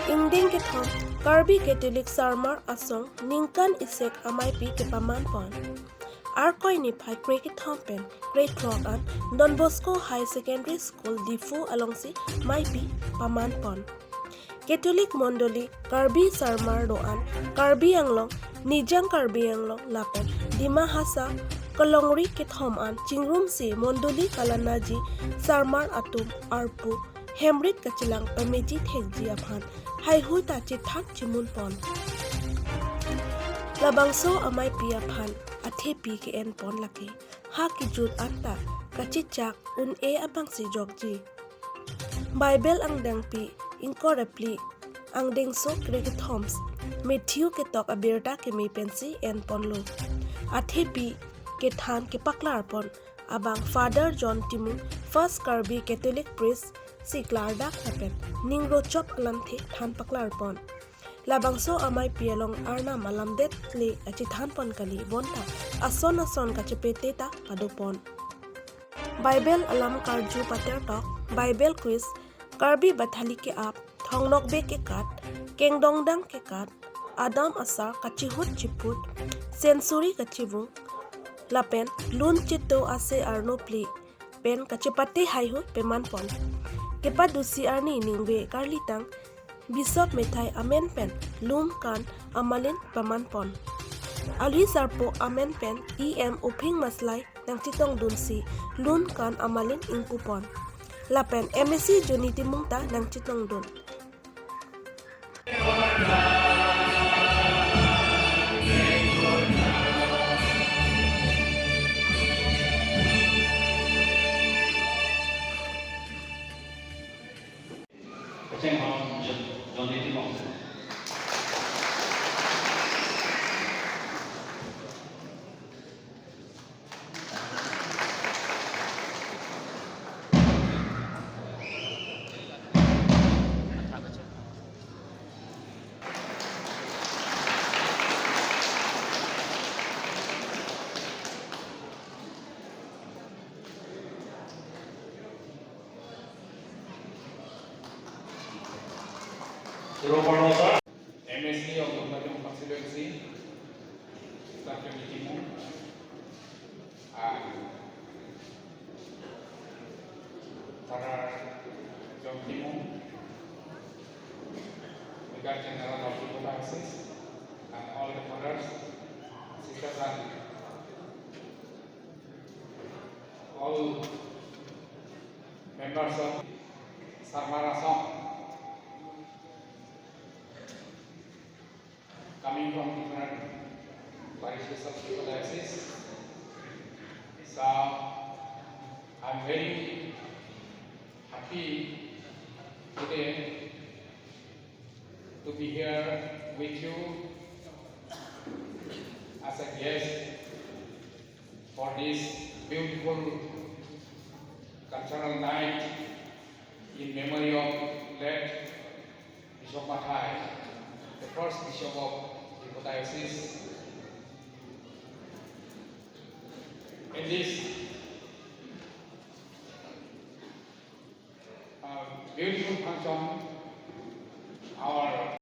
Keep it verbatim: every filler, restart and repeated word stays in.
Ingdeng kethom Karbi Catholic Sarmar Asong ningkan isek ameipi kepaman pon. Arkoi niphai krekethom pen krethrok an Don Bosco High Secondary School Diphu alongsi meipi paman pon. Catholic Mondoli Karbi Sarmar do-an Karbi Anglong, Nijang Karbi Anglong lapen Dima Hasao kelongri kethom an chingrumsi mondoli kalanaji sarmar atum arpu hemrit kachelang pameji thekji aphan haihui ta chethan chimun pon. Labangso ameipi aphan athepi ke-en pon lake ha kejut anta kachechak un-e abangsi jokji. Bible angdengpi ingkoi ra phli angdengso krekethoms Matthew ketok abirta keme pensi en ponlo. Athepi kethan kepaklar pon abang Father John Timung, First Karbi Catholic Priest, si klardak lapen ning rochop alamthe than paklar pon. Labangso ameipi along arnam alamdet le achethan pon kali bonta ason ason kachepete ta pado pon. Bible alam karju pater tok, Bible quiz, Karbi bathali ke-ap, thongnokbe kekat, kengdongdang kekat, adam asar kachihut chiphut, sensory kachivung, lapen lun cheto ase arno phli pen kachepate haihui peman pon. Kepadusi arni ningve karlitang Bishop Methai amen pen lun kan amalin paman pon. Alwi sarpo amen pen E M Uphing Maslai nangchetongdunsi lun kan amalin ingpu pon. Lapen M A C Johnny Timung ta nangchetongdun. Kecheng hon John, Johnny Timung. Suroparnosa, M A C of Lumbajong constituency, Doctor Timung, and Father John Timung, Vicar General of Diphu Diocese, and all the fathers, sisters, and all members of Sarmar Asong coming from different parishes of the diocese. So, I'm very happy today to be here with you as a guest for this beautiful cultural night in memory of late Bishop Mathai, the first bishop of the diocese. In this, uh, beautiful function,